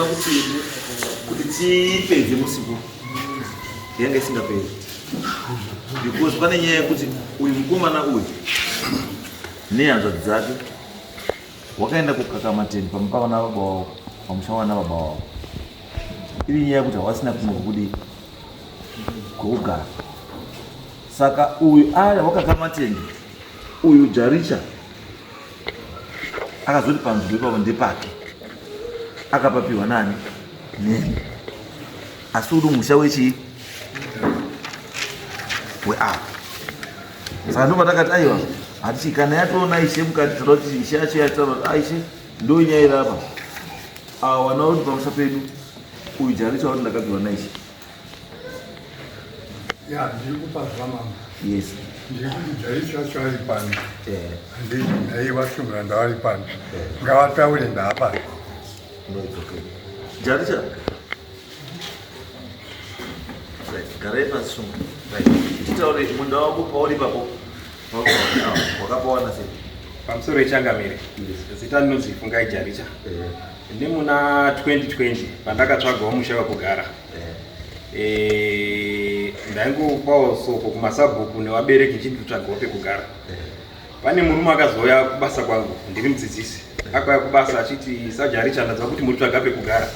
yaiva kuti kuti tipedze musiku yanga isingaperi because pane nyaya yekuti uyu mukomana uyu nehanzvadzi dzake wakaenda kukakamateni pamba pavana baba wavo pamusha wana baba wavo iri nyaya yekuti hawasina kumwe kwekudii kwekugara saka uyu aya wakakamateni uyu jaricha akazoti panzvimbo ipapo ndepake akapapiwa nani neni asi uri musha wechii weapa saka ndobva takati aiwa hatichi kana yatoona ishe mukati toda kuti ishe yacho yataura kuti aishe ah, ndo nyaya iri apa awa wana kuti pamusha pedu uyu jaricha wati ndakapiwa naishe ya ndiri kupa zvamama yes ndiri kuti jaricha wacho ari pano eh. handiti naiye vasungura ndavari pano eh. ngavataure ndaapano no it's okay jaricha garai pasi sunga titaure munda wako pauri ipapo wakapawana sei pamusoro yechangamire zita rinonzi fungai jaricha eh. Nemuna 2020 pandakatsvagawo musha wekugara eh. eh, ndaingopawo soko kumasabhuku nevabereki ndichitotsvagawo pekugara eh. Pane murume akazouya kubasa kwangu, ndiri mudzidzisi, akauya kubasa achiti sajaricha ndadzwa kuti muri tsvaga pekugara,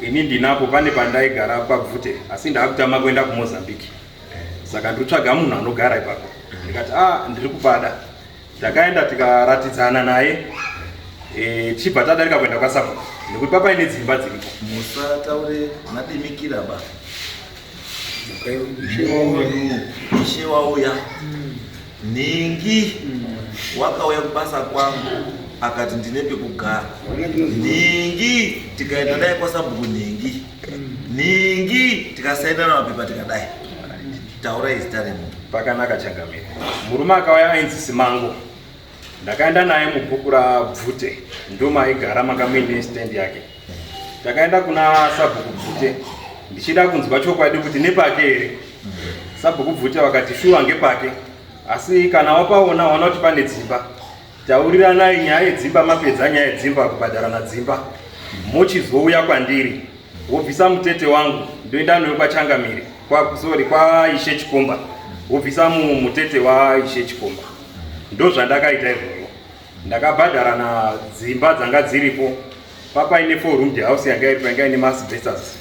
ini ndinapo pane pandaigara pabvute asi ndaakutama kuenda kumozambique saka ndiri kutsvaga munhu anogara ipapo. Ndikati a ah, ndiri kupada. Takaenda tikaratidzana naye e, tichibva tadarika kuenda kwasabhuku nekuti papaine dzimba dziripo. Musataure madimikira ba ishe wauya nhingi wakauya kubasa kwangu akati ndine pekugara nhingi tikaenda dai kwasabhuku nhingi nhingi tikasainana mapepa tikadai taurai zita remunhu pakanaka changamire murume akauya ainzi simango ndakaenda naye mubhuku rabvute ndomaigara manga muine stand yake takaenda kuna sabhuku bvute ndichida kunzwa chokwadi kuti nepake here sabhuku bvute vakati shuwa ngepake asi kana wapaona waona kuti pane dzimba tauriranai nyaya yedzimba mapedza nyaya yedzimba kubhadharana dzimba mochizouya kwandiri wobvisa mutete wangu ndoenda noyo kwachangamire sorry kwaishe chikomba wobvisa mutete waishe chikomba ndozvandakaita izvozvo ndakabhadhara nadzimba dzanga dziripo papaine four roomed house yanga iripo yanga ine masbesters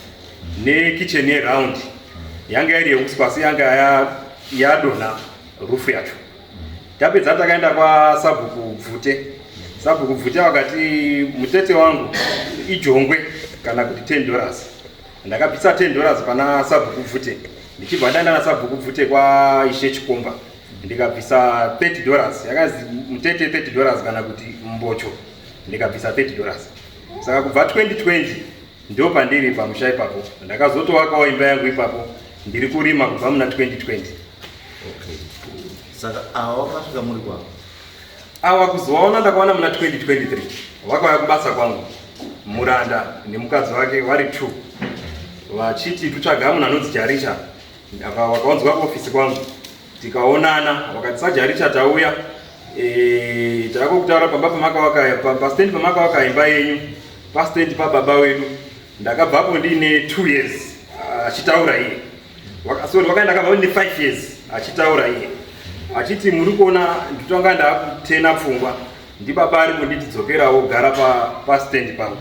nekitchen yeround yanga iri yeuswa asi yanga yadonha rufu yacho tapedza takaenda kwasabhuku bvute sabhuku bvute vakati mutete wangu ijongwe kana kuti 10 dollars ndakabvisa 10 dollars pana sabhuku bvute ndichibva ndaenda nasabhuku bvute kwaishe chikomba ndikabvisa 30 dollars yakazi mutete 30 dollars kana kuti mbocho ndikabvisa 30 dollars saka kubva 2020 ndo pandiri pamusha ipapo ndakazotowakawo imba yangu ipapo ndiri kurima kubva muna 2020 okay. saka ava wakasvika muri kwavo ava kuzovaona ndakaona muna 2023 vakauya kubasa kwangu muranda nemukadzi wake vari two vachiti tutsvaga munhu anonzi jaricha wakaunzwa kuofisi kwangu tikaonana wakati sajaricha tauya e, tava kutaura pamba pamakawaka pastendi pamakawaka imba yenyu pastendi pababa wedu ndakabvapo ndiine two years achitaura iye sorry wakaenda akabva ndine five years achitaura iye achiti muri kuona nditanga ndakutena pfungwa ndibaba ari kunditi dzokerawo gara pastendi pa pangu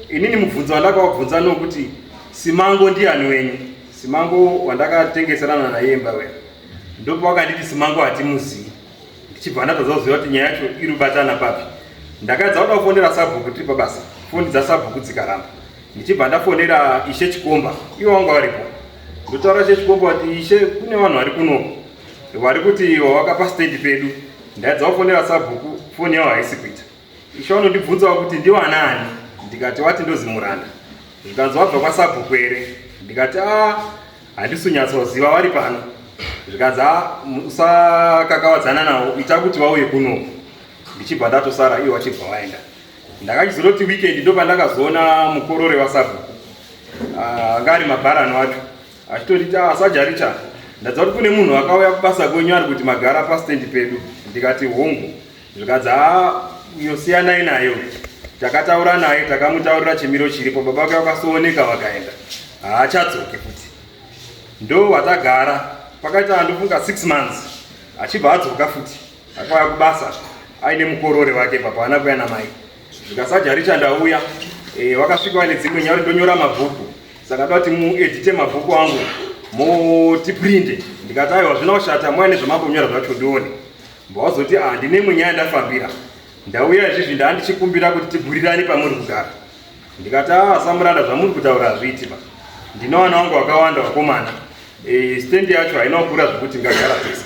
inini mubvunzo wandakawabvunza nokuti simango ndiani wenyu simango wandakatengeserana naye imba weya ndopa wakanditi simango hatimuzii ndichibva ndatadza kuziva kuti nyaya yacho iri kubatana papi ndakaedza kuda kufonera sabhuku tiri pabasa foni dzasabhuku dzikaramba ndichibva ndafonera ishe chikomba ivo vanga varipo ndotaura ishe chikomba kuti ishe kune vanhu vari kunoko vari kuti wawakapa stendi pedu ndaedza kufonera sabhuku foni yavo haisi kuita ishe vanondibvunzawo kuti ndiwanaani ndikati wati ndozimuranda zvikanzi wabva kwasabhuku here ndikati a handisi kunyatsoziva vari pano zvikanzi a usakakavadzana nawo ita kuti vauye kunoku ndichibva ndatosara ivo vachibva vaenda ndakachizoroti weekend ndopandakazoona mukorore wasabhuku ah, anga ari mabharani wacho achitonditi ah, sajaricha ndadza kuti kune munhu akauya kubasa kwenyu ari kuti magara pastendi pedu ndikati hongu zvikanzi ah, iyo siyanai nayo Takataura naye, takamutaurira chimiro chiripo, baba vake vakasooneka vakaenda, haachadzoki futi. Ndo watagara pakaita ndofunga 6 months achibva adzoka futi, akauya kubasa aine mukorore wake papa haana kuya namai. Zvikasajaricha ndauya wakasvika vaine dzimwe nyaya kuti ndonyora mabhuku, saka ndoda kuti muedite mabhuku angu mutiprinde. Ndikati aiwa zvina kushata, mauya nezvamambonyora zvacho ndione. Mbawazoti ah, ndine imwe nyaya ndafambira, ndauya izvizvi ndandichikumbira kuti tigurirane pamuri kugara. Ndikati ah, samuranda zvamuri kutaura hazviiti ba, ndine vana vangu vakawanda vakomana, stendi yacho haina kukura zvekuti ngagara tese.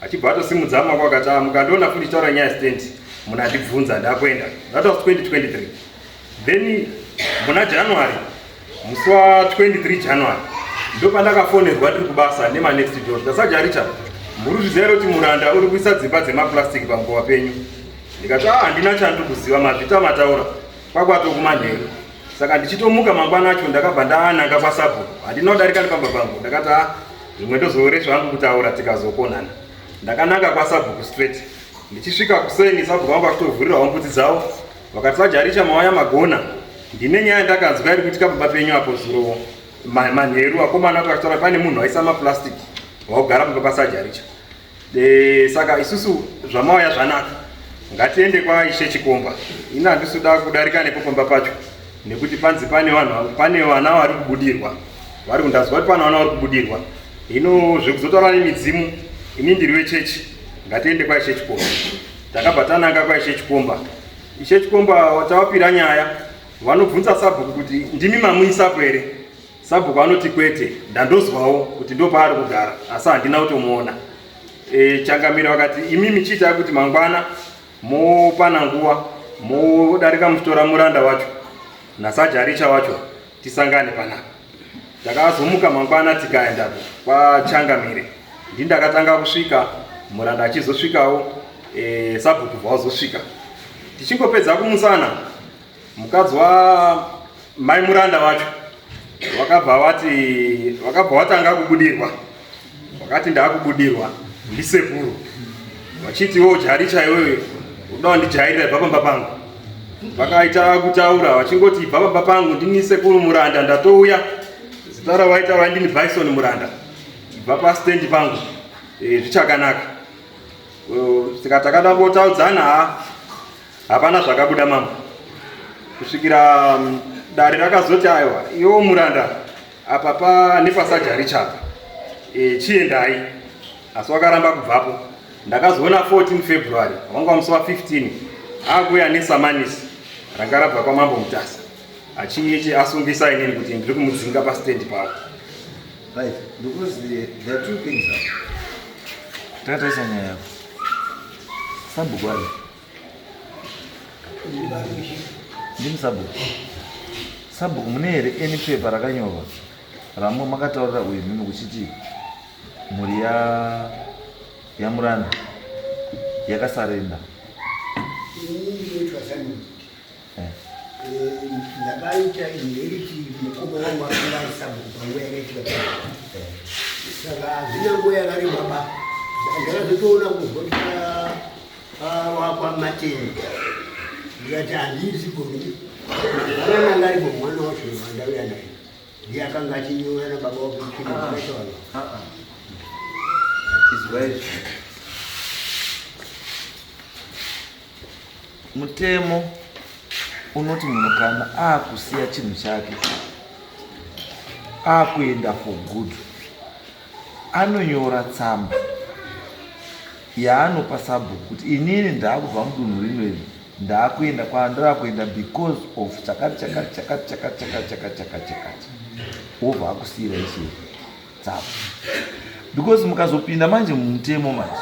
Achibva atosimudza maoko akati ah, mukandiona futi chitaura nyaya stendi munandibvunza, ndakuenda. That was 2023. Then muna January, musi wa 23 January ndopandakafonerwa ndiri kubasa nema next door. Ndasajaricha, muri kuzviziva here kuti muranda uri kuisa dzimba dzemaplastic pamukova penyu? Ndikati ah, handina chandiri kuziva, mazvita mataura kwakwato kumanheru. Saka ndichitomuka mangwana acho ndakabva ndananga kwasabhuku, handina kudarika nepamba pangu. Ndakati ah, zvimwe ndozoresva hangu kutaura tikazokonana. Ndakananga kwasabhuku straight. Ndichisvika kuseni sabhuku vangu vachitovhurirawo mbudzi dzavo, vakati sajaricha mauya magona, ndine nyaya ndakanzwa iri kuitika pamba penyu apo zuro manheru, akomana vakataura pane munhu aisa maplastic waugara pamba pasajaricha. Saka isusu zvamauya zvanaka, ngatiende kwaIshe Chikomba. Ini handisi kuda kudarika nepo pamba pacho nekuti panzi pane vanhu, pane vana vari kubudirwa, vari kundazwa kuti pane vana vari kubudirwa. Hino zvekuzotaura nemidzimu, ini ndiri wechechi, ngatiende kwaIshe Chikomba. Takabva tananga kwaIshe Chikomba. Ishe Chikomba tavapira nyaya, vanobvunza sabhuku kuti ndimi mamuisapo here? Sabhuku anoti kwete, ndandozwawo kuti ndo paari kugara asi handina kutomuona. Changamire vakati imimi chiitai kuti mangwana mopana nguva modarika muchitora muranda wacho nasajaricha wacho tisangane panapa. Takazomuka mangwana tikaenda kwaChangamire, ndi ndakatanga kusvika, muranda achizosvikawo, sabhuku vazosvika. Tichingopedza kumusana, mukadzi wa mai muranda wacho vakabva vati, vakabva vatanga kubudirwa, vakati ndakubudirwa ndisekuru, vachiti wo jaricha iwewe unoda kundijairira ibva pamba pangu. Vakaita kutaura vachingoti ibva pamba pangu, ndini sekuru muranda, ndatouya, zita ravaitaura ndini Bison Muranda, ibva pastendi pangu, zvichakanaka. Saka takada kutaudzana, hapana zvakabuda mambo, kusvikira dare rakazoti aiwa iwo muranda apa pa nepasajaricha apa, chiendai, asi wakaramba kubvapo. Ndakazoona 14 February wanga musi wa 15 akuuya nesamanisi ranga rabva kwamambo Mutasa achichi asungisa inini kuti ndiri kumudzinga pastendi pavo. Right, because there are two things. Takatarisa nyaya yako. Sabhuku ari ndimi sabhuku. Sabhuku, mune here any paper rakanyorwa ramwe makataurira uyu mimi kuchiti mhuri yamuranda yakasarenda? Ini ndinoitwa Simon. Ndakaita inheriti, mukoma wangu akanga ari sabhuku panguva yakaitika, saka hazvina nguva yakareba ba ndakazotoona kuzwa kuti wakwamateni, ndikati handizi goni mwana anga aripo, mwana wacho wandauya naye ndiye akanga achinyora nababa wake kuchinoaita vanhu. Izwa izvi, mutemo unoti munhu kana akusiya chinhu chake akuenda for good, anonyora tsamba yaanopa sabhuku kuti inini ndaakubva mudunhu rino iri, ndaakuenda kwandava kuenda because of chakati chakati chakati chakati chakati chakati chakati chakati, wobva akusiyira ichi tsamba. Because mukazopinda manje mumutemo, manje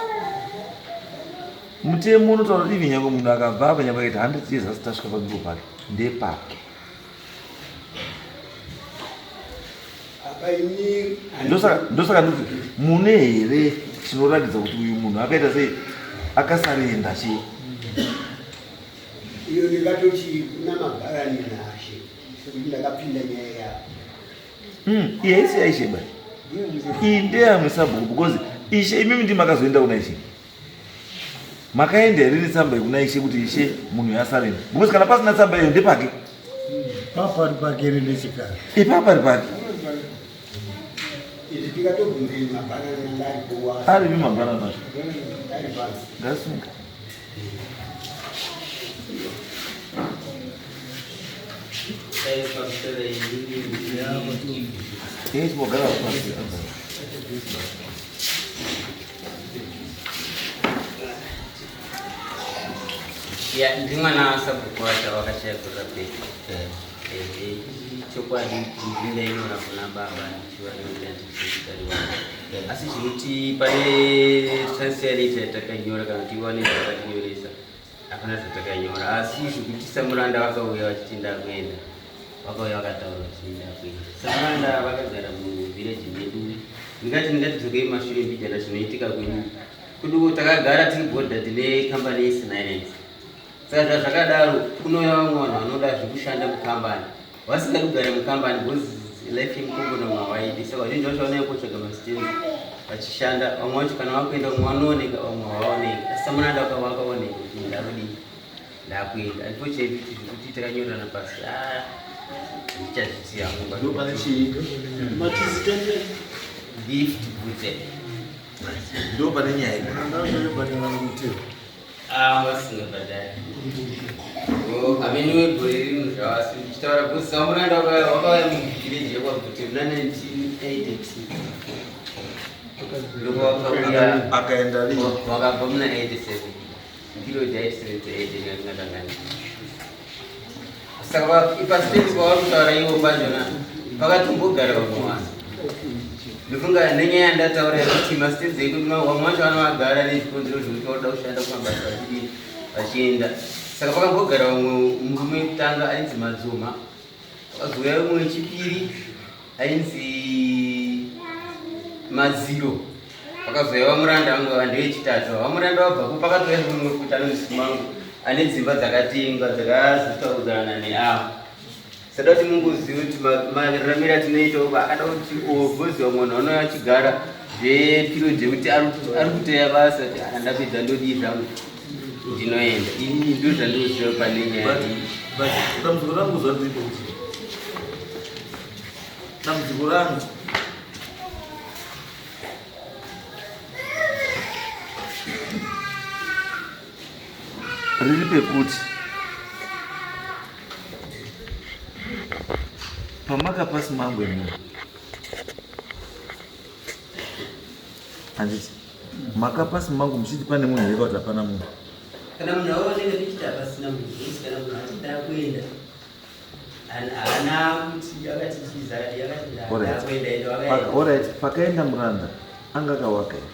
mutemo unotaura kuti even nyange munhu akabva apa, nyange akaita 100 years asati asvika panzvimbo pake, ndepake. Apa ini Ndosaka ndoti mune here chinoratidza kuti uyu munhu akaita sei, akasarenda chii? Iyo ndingatoti kuna mabharani nashe, sekuti ndakapinda nyaya yavo. Iye haisi yaishe ba, iyi ndeyamwe sabhuku, because ishe imimi ndi makazoenda kuna ishe. Makaenda here netsamba yekuna ishe kuti ishe munhu yasarenda? Because kana pasina tsamba iyo ndepake. Papa ari pake here nechekare? Ipapa ari pake. Izvi tikatobvunze mabhanana anga aripo. Aripi mabhanana acho? Ari pasi. Ngasunga. Eh, chimbogara pasi. Ya, ndimwana sabhuku wacho wakashaya gore rapera. Ehe, chokwadi ndini ndainyora kuna baba ndichivanyorera ndichisekretary wavo. Asi zvinoti pane transfer letter yatakanyora kana kuti iwane zvakatinyoresa hapana zvatakanyora. Asi zvekuti samuranda vakauya vachiti ndakuenda, vakauya vakataura vachiti ndakuenda. Samuranda vakagara muvillage medu. Ndingati ndingatidzokei mashure mbijana zvinoitika kwedu. Kuduko takagara tiri border tine company yeSinailands. Saka zvazvakadaro kunouya vamwe vanhu vanoda zvekushanda mukambani vasingadi kugara mukambani because life yemukomboni vamwe havaidi. Saka vazhinji vacho vanouya kotsvaga mastands vachishanda, vamwe vacho kana vakuenda vamwe vanooneka vamwe havaoneki. Asi samunada vakaoneka kuti ndakudii ndakuenda. Unfortunately kuti zvekuti takanyorerana pasi ah, handichazviti hangu. Ndo pane chii? Gift Bvudze. Ndo pane nyaya. Ndazvibhadhara mutero. Ah, vasingabhadhari. Oh, amene wegore rino zvavasi ndichitaura because samuranda wakauya muvhireji yekwaBvute muna 1982. Ndoko wakauya Akaenda rini? wakabva muna 87. Period ya 87 to 80 ndingakanganisa. Saka ipasitendi pavari kutaura ivo pachona pakatombogara vamwe vanhu. Ndofunga nenyaya yandataura yekuti masitendi ekuti vamwe vacho vanovagara nezvikonzero zvekuti vanoda kushanda kumabasa vachidii vachienda. Saka pakambogara vamwe murume wekutanga ainzi Madzoma, pakazouya umwe wechipiri ainzi Madziro, pakazouya VaMuranda vangu ava ndevechitatu. VaMuranda vabvapo pakatouya mumwe futi anonzi Simangu ane dzimba dzakatengwa dzakazotaudzana neavo. Sada kuti mungoziva kuti mararamiro atinoita uko akada kuti ogoziva munhu anouya achigara zveperiod yekuti ari kuteya basa kuti ah, ndapedza ndodii zvangu ndinoenda. Ini ndo zvandinoziva pane nyaya iyi. But dambudziko rangu zvandiripo kuti dambudziko rangu riri pekuti pamakapa simangu emunhu handiti makapa simangu muchiti pane munhu here kuti hapana munhu Kana munhu aoneka tichiti hapasina munhu, asi kana munhu ati ndakuenda haana kuti akati chiza akati ndakuenda ende wakaenda. Alright, pakaenda muranda anga akawaka here?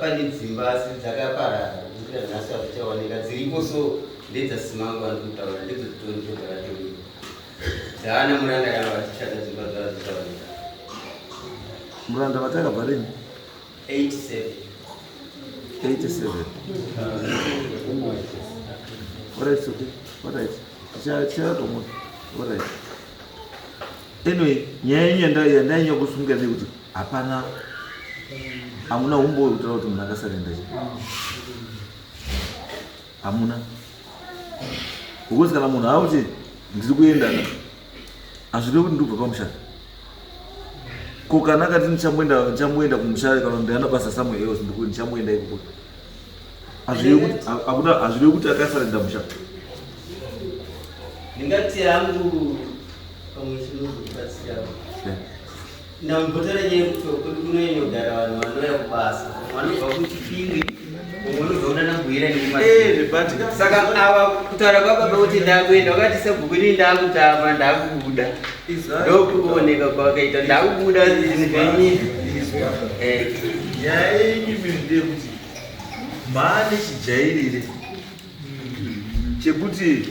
Pane dzimba asi dzakaparara kuitira nhasi hadzichaoneka dziripo so ndedzasimangu vari kutaura ndidzo dzitoripo dzakatoriwa dzaana muranda kana vachitsvaga dzimba dzavo dzichaoneka. Muranda vatakabva rini? 87. 87. Alright, okay. Alright. Tichatomuka. Alright. Anyway, nyaya yenyu yandainyanya kusunga ndeyekuti hapana hamuna humbo hwekutaura kuti munhu akasarenda chi hamuna because kana munhu akuti ndiri kuenda ka hazvirevi kuti ndiri kubva pamusha ko kana akati ndichamboenda kumusha kana ndaana basa somewhere else ndichamboenda ikoko hazvirevi kuti akasarenda musha. Ndingati hangu pamwe chinozobatsira ndambotora nyaya yekuti kwedu kunonyanyogara vanhu vanouya kubasa, vamwe vanobva kuChipinge, vamwe vanobva kunana Bwera nekumasaka. Saka ava kutaura kwababa kuti ndakuenda vakati sabhuku inini ndakutama ndakubuda, ndokuoneka kwavakaita ndakubuda zvinhu zvenyika. Nyaya yenyu imimi ndeyekuti maane chijairire chekuti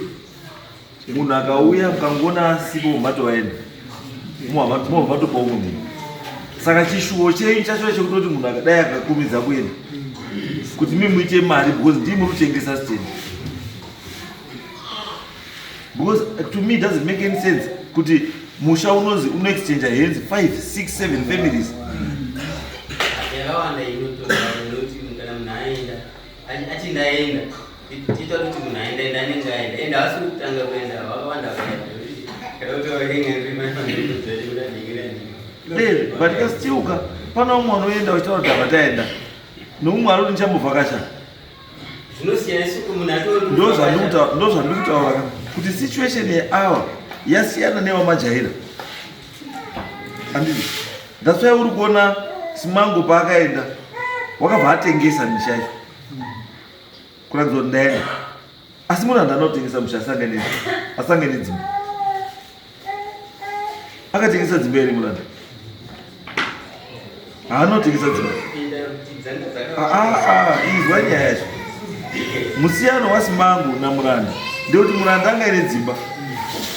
munhu akauya mukangoona asipo matovaenda mobva matopawo munhu. Saka chishuwo chenyu chacho chekutoti munhu akadai akakumidza kuenda kuti mi muite mari because ndii muri kutengesa stand, because to me it doesn't make any sense kuti musha unonzi unoexchange hands 5 6 7 families. Yakawanda inotora nekuti kana munhu aenda Ati ndaenda tiita kuti munhu aenda enda anenge aenda ende haasi kutanga kuenda vakawanda vaenda but kasitiuka pana umwe anoenda uchitaura kuti havataenda neumwe ari kuti ndichambovhakasha ndozvandiri kutaura ka kuti situation yeawa yasiyana newamajaira andidi that's why uri kuona simango paakaenda wakabva atengesa misha yacho kuratidza kuti ndaenda asi munhu handana kutengesa musha asange nedzimba akatengesa dzimba here muranda haanotengesa dzimba ah, ah, ah, izwa nyaya yacho musiyano wasimangu namuranda ndekuti muranda anga ine dzimba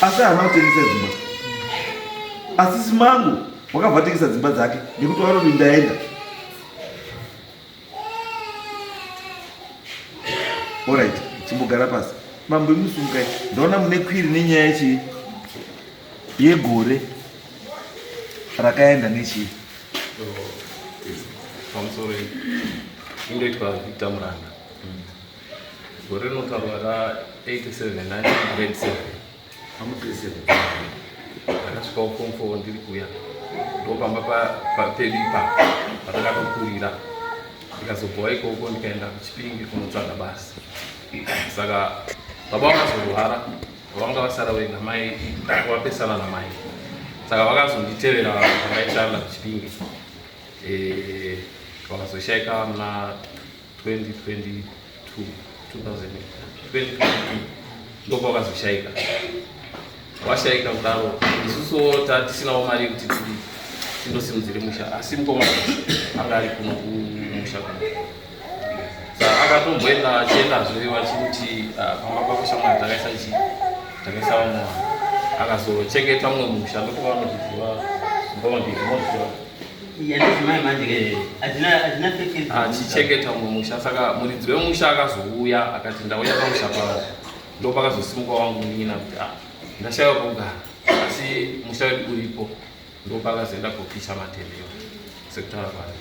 asi haana kutengesa dzimba asi simangu wakabva atengesa dzimba dzake nekuti waroti ndaenda Alright, chimbogara pasi. Mambo imusungai. Ndaona mune kwiri nenyaya yechii? Yegore rakaenda nechii? Pamusoro indoitwa Victor Muranda. Gore rinotaurwa ra 87 grade 7. Ndakasvikawo form 4 ndiri kuya ndopamba pedu ipapo patakatokurira ndikazobvawo ikoko ndikaenda kuchipinge kunotsvaga basa saka baba vakazorwara vanga vasara vega mai vapesana namai saka vakazonditevera vakaishanda kuchipinge eh, vakazoshaika muna 2022 2022 ndokwakazoshaika washaika kudaro isusuwo tatisinawo mari yekuti tindosimudzire musha asi mukoma anga ari kuno kumusha kuno sa akatomboenda achiendazve vachikuti ah, pamba pako shamwari takaisa chii takaisa vamwe vanhu akazochengeta mumwe musha ndokuva mukoma ndizimoziva achichengeta mumwe musha saka muridzi wemusha akazouya akati ndauya pamusha pavo ndopakazosimuka wangu munin'ina kuti ah, ndashaiwa pokugara asi musha wedu uripo ndopakazoenda kopicha matende iwa sekutaura kwayo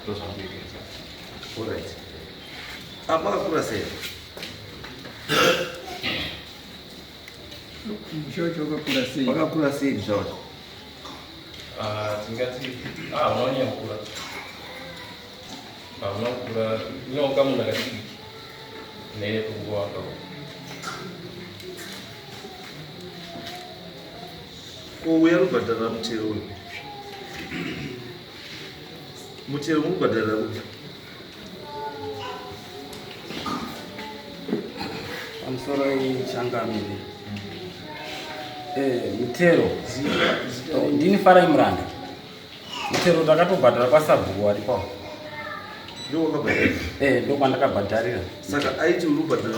ndozvanguiita Alright. Apa akakura sei? Musha wacho wakakura sei? Wakakura sei musha wacho? Ah, tingati ah, unonyanya kukura hauna kukura unoka munhu akadiki nekunguva ko uya rubhadharira mutero uyu mutero murubhadharira kupi pamusoro changamire eh, mutero oh, ndini farai muranda mutero ndakatobhadhara kwasabhuku waripo eh, ndokwandakabhadharira saka aiti uri kubhadhara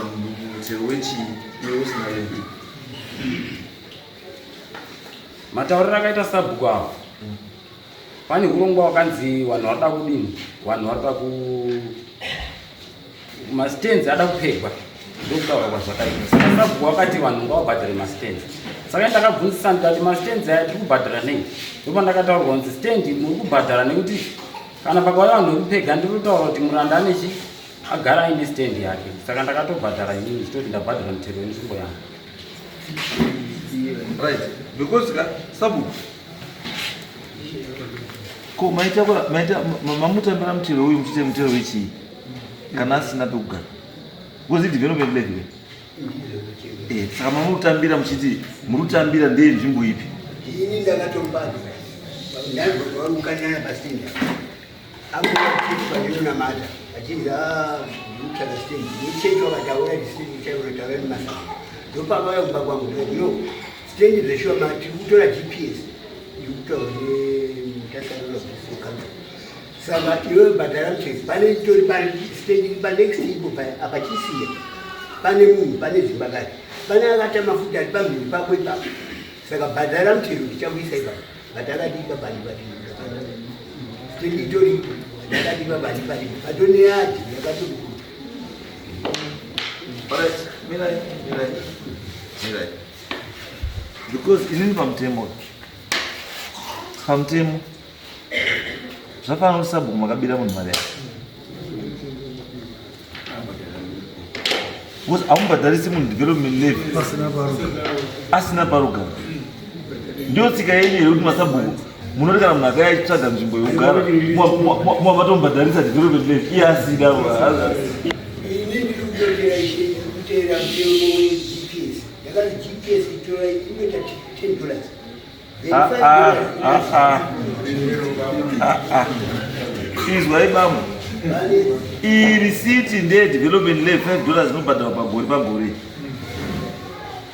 mutero wechii iwe usina ledi matauriro akaita sabhuku avo Pane hurongwa wakanzi vanhu varikuda kudini, vanhu varikuda ku mastands ada kupegwa ndokutaura kwazvakaita. Saka sabhuku wakati vanhu ngavabhadhare mastands. Saka ndakabvunzisa ndikati mastands aya tiri kubhadhara nei? Ndopandakataurwa kunzi stand muri kubhadhara nekuti kana pakauya vanhu vekupega ndiri kutaura kuti muranda ane chi agara aine stand yake. Saka ndakatobhadhara inini ndichitoti ndabhadhara mutero wenzvimbo yangu. Right. Because ka sabhuku ko maita maita mamutambira mutero uyu muchiite mutero wechii kana asina pekugara because development level eh saka mamutambira muchiti muri kutambira ndeye nzvimbo ipi ini ndakatombadza ndaigovarukanyanya pasina amuainonamata achinzi mutsvaga stendi nechechi wakataura stendi chaiunotaura nemasaka ndopavauya kumba kwangu no stendi zveshuwa mati kutora gps iri kutaura nemutasarura saka iwe bhadhara muchezi pane itori pastendi panext ipo paya apa chisiya pane munhu pane dzimba kare pane akata mafuta ari pamhiri pako ipapo saka bhadhara mutero tichakuisa ipapo Patakadipa pari pari stendi itoripo patakadipa pari pari patone yadhi yakatokura. Alright, mirai, mirai, mirai. Because inini pamutemo pamutemo zvafanana kuti sabhuku makabira munhu mari yake. Because haumubhadharisi munhu development levy asina parugara. Ndiyo tsika yenyu here kuti masabhuku munoti kana munhu akaya achitsvaga nzvimbo yekugara mwabatomubhadharisa development levy iye asina? Ini ndiri kutotera ishe, ndiri kuteera mutemo weGPS. Yakati GPS itora inoita $10. Ah, ah, ah, ah. Ah, ah. Izwai bambo, iyi risiti ndeye development levy $5 inobhadharwa pagore pagore.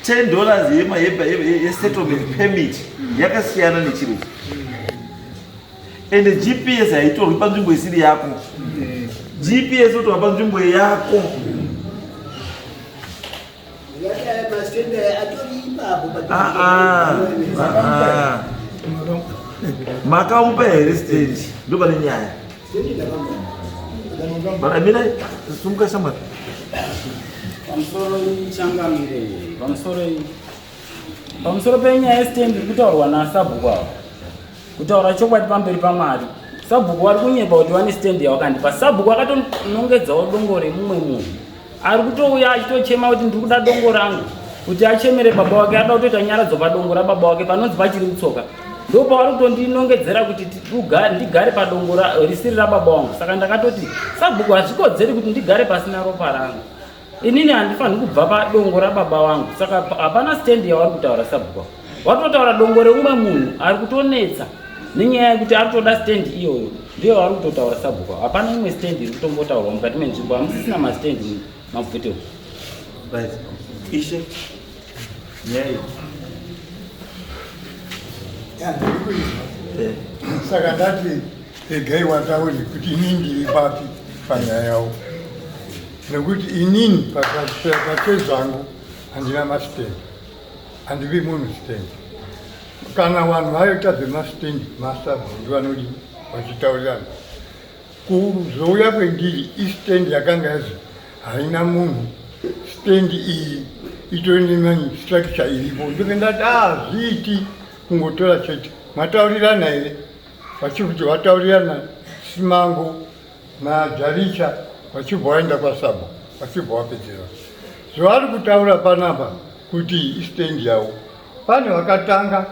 $10 yesettlement permit yakasiyana nechiro ichi. Ende GPS haitorwi panzvimbo isiri yako. GPS otorwa panzvimbo yako. Ah, ah, ah. Makamupa here stand? Ndo pane nyaya. But amira sumuka shamwari. Pamusoro changamire, pamusoro penyaya yestand iri kutaurwa nasabhuku ava, kutaura chokwadi pamberi paMwari, sabhuku vari kunyepa kuti vane stand yawakandipa. Sabhuku akatonongedzawo dongo remumwe munhu ari kutouya achitochema kuti ndiri kuda dongo rangu, kuti achemere baba wake, ada kutoita nyaradzo padongo rababa wake panonzi pachiri mutsoka. Ndo pavari kutondinongedzera kuti ndigare padongo risiri rababa wangu. Saka ndakatoti, sabhuku, hazvikodzeri kuti ndigare pasina ropa rangu. Inini handifaniri kubva padongo rababa wangu. Saka hapana stendi yavari kutaura sabhuku. Watotaura dongo reumwe munhu ari kutonetsa nenyaya yekuti ari kutoda stendi iyoyo, ndiyo vari kutotaura sabhuku. Hapana imwe stendi iri kutombotaurwa mukati menzvimbo. Hamusisina mastendi mabvute. Right, ishe, nyaya iyi. Ya, ndiri kuizwa. Saka ndati regai wataure kuti inini ndiri papi panyaya yavo, nekuti inini pachezvangu handina masitendi, handivi munhu stendi. Kana vanhu vaita zvemastendi, masabhuku vanodii vachitaurirana. Kuzouya kwendiri, istendi yakanga yazi haina munhu, stendi iyi itori nemanstructure iripo. Ndobve ndati hazviiti kungotora chete. Mataurirana here? Vachikuti vataurirana Simango naJaricha, vachibva vaenda kwasabhu, vachibva vapedzera zvavari kutaura panapa kuti istendi yavo. Pane vakatanga,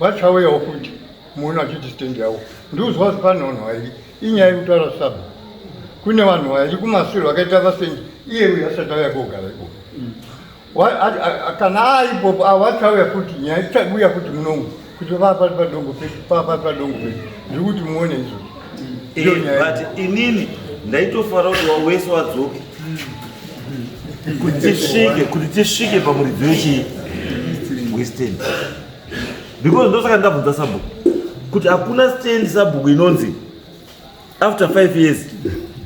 vachauyawo futi muona vachiti stendi yavo. Ndikuzwa kuti pane vanhu vairi, inyaya yekutaura sabhu, kune vanhu vairi kumashure vakaita vasendi iye uyu asati auya kogara ikoko. Kana aripopo vachauya futi, nyaya ichauya futi munomu kuti papa padongo pedu, papa padongo pedu. Ndiri kuti muone izvozvo. Ndiyo nyaya. But inini ndaitofara kuti wese wadzoke kuti tisvike pamuridzo wechii, westand, because ndosaka ndabvunza sabhuku kuti hakuna stand, sabhuku, inonzi after 5 years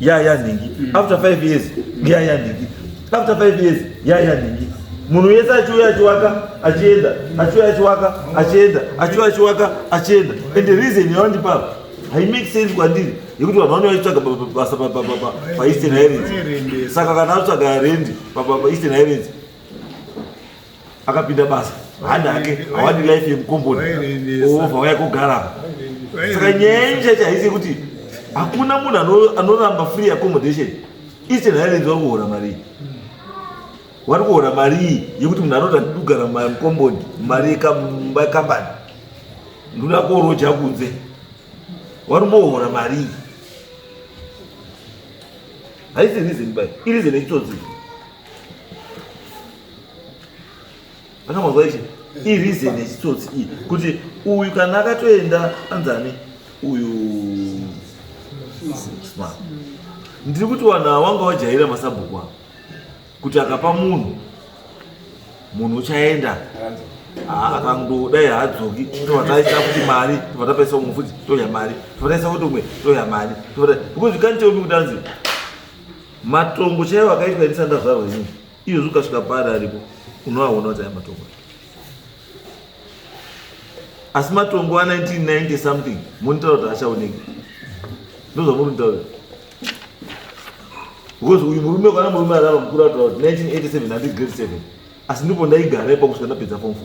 ya nhingi, after 5 years ya nhingi, after 5 years ya nhingi. Munhu wese achiuya achiwaka achienda, achiuya achiwaka achienda, achiuya achiwaka achienda. And the reason yawandipa haimake sense kwandiri, yekuti vanhu vanouya vachitsvaga basa paEastern Highlands. Saka kana atsvaga rendi paEastern Highlands, akapinda basa, handi hake hawadi life yemukomboni, ovha waya kogara. Saka nyaya yenyu chacho haisi yekuti hakuna munhu anoramba free accommodation. Eastern Highlands vari kuhora mari iyi, vari kuhora mari iyi yekuti munhu anoti handidi kugara mukomboni, mari yekambani, ndoda koroja kunze, vari kumbohora mari iyi. Haisi reason bai, ireason yechitsotsi. Akamazwa ichi, ireason yechitsotsi iyi, kuti uyu kana akatoenda anzani uyu Smart. Ndiri kuti vanhu ava vanga vajaira masabhuku ava kuti akapa munhu, munhu uchaenda. Akandodai haadzoki. Tobva taisa kuti mari, tobva tapaisa umwe futi, toya mari, tobva taisa futi umwe, toya mari, because you can't tell me kuti anzi matongo chaiwo akaitwa ndisati ndazvarwa inini. Izvozvi ukasvika paari aripo unoaona kuti aya matongo, asi matongo a1990 something monitaura kuti achaoneki. Ndozvamuri kutaura, because uyu murume, kana murume arava mukuru, ataura kuti 1987 handi grade 7, asi ndipo ndaigara ipa kusvika ndapedza form 4.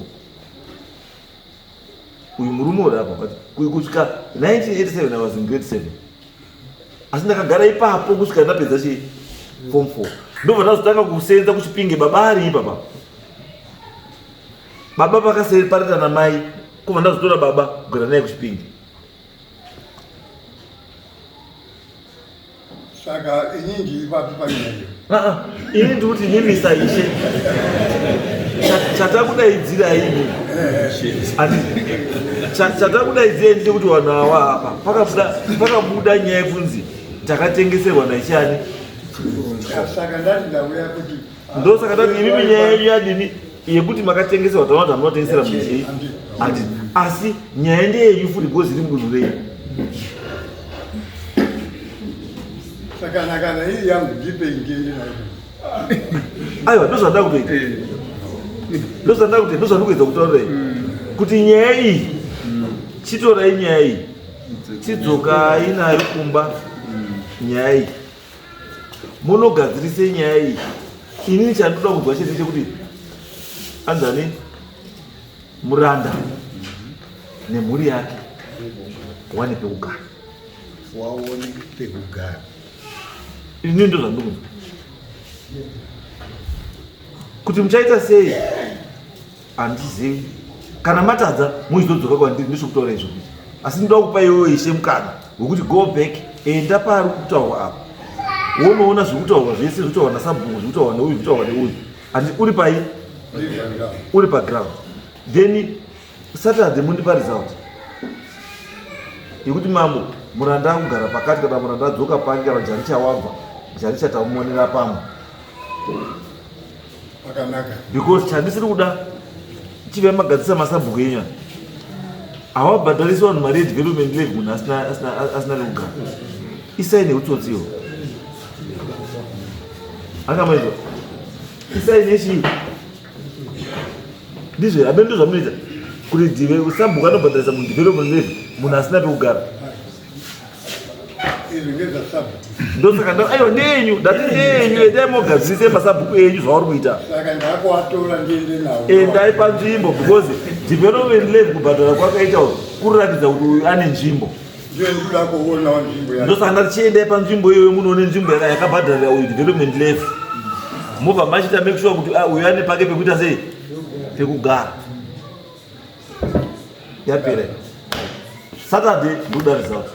Uyu murume uri apa, but kusvika 1987 I was in grade 7, asi ndakagara ipapo kusvika ndapedza chi form 4. Ndobva ndazotanga kusenza kuChipinge baba ari ipapa. Baba vakaseparata namai kubva ndazotora baba kugara naye kuChipinge. Saka ini ndiri papi panyaya? Ah, ah, ini ndiri kuti nyimisa ishe chatakudaidzira ini chatakudaidzira ini chekuti vanhu awa apa pakabuda nyaya yekunzi takatengeserwa naichani. Saka ndati ndauya kuti ndosaka tati imimi nyaya yenyu yadini yekuti makatengeserwa taona kuti hamunotengesera munhu ati asi nyaya ndeyenyu futi because iri mudunhu renyu. Saka kana iri yangu ndipei ndiende nayo. Aiwa, ndozvandada kutoita, ndozvandada kutoita, ndozvandikuedza kutaurira kuti nyaya iyi chitorai nyaya iyi chidzokai nayo kumba nyaya iyi munogadzirise nyaya iyi. Inini chandoda kunzwa chete chekuti anzani Muranda nemhuri yake wane pekugara, waone pekugara. Inini ndo zvandiri kunzwa kuti muchaita sei handizivi. Kana matadza muchizodzoka kwandiri ndisvikutaura izvo kuita, asi ndinoda kupa iwewe ishe mukana wekuti go back, enda paari kutaurwa apa wonoona zviri kutaurwa zvese, zviri kutaurwa nasabhuku, zviri kutaurwa neuyu, zviri kutaurwa neuyu. Handi uri pai? Uri paground. Then Saturday mundipa result yekuti mambo Muranda akugara pakati kana Muranda adzoka pake kana Jaricha wabva, Jaricha tamumonera pamwe. Pakanaka. Because chandisiri kuda chive magadzisa masabhuku enyu aya. Hawabhadharisi vanhu mari yedevelopment levy munhu asina pekugara. Isai neutsotsi iwo. Akamaizwa. Isai nechii? Ndizvo habe ndizvo zvamunoita kuti dive sabhuku anobhadharisa munhu development levy munhu asina pekugara. Izvi ngezvasabhuku. Ndosaka aiwa ndeyenyu, ndati ndeyenyu, endai mogadzirise masabhuku enyu zvauri kuita. Saka ndakuatora ndiende nawo. Endai panzvimbo because development levy kubhadhara kwakaita uku kuratidza kuti uyu ane nzvimbo. Ndiyo ndikuda kuonawo nzvimbo yacho. Ndosaka ndati chiendai panzvimbo iyoyo munoone nzvimbo yakabhadharira uyu development levy. Mobva machiita make sure kuti uyu ane pake pekuita sei? Pekugara. Yapera. Saturday ndoda result.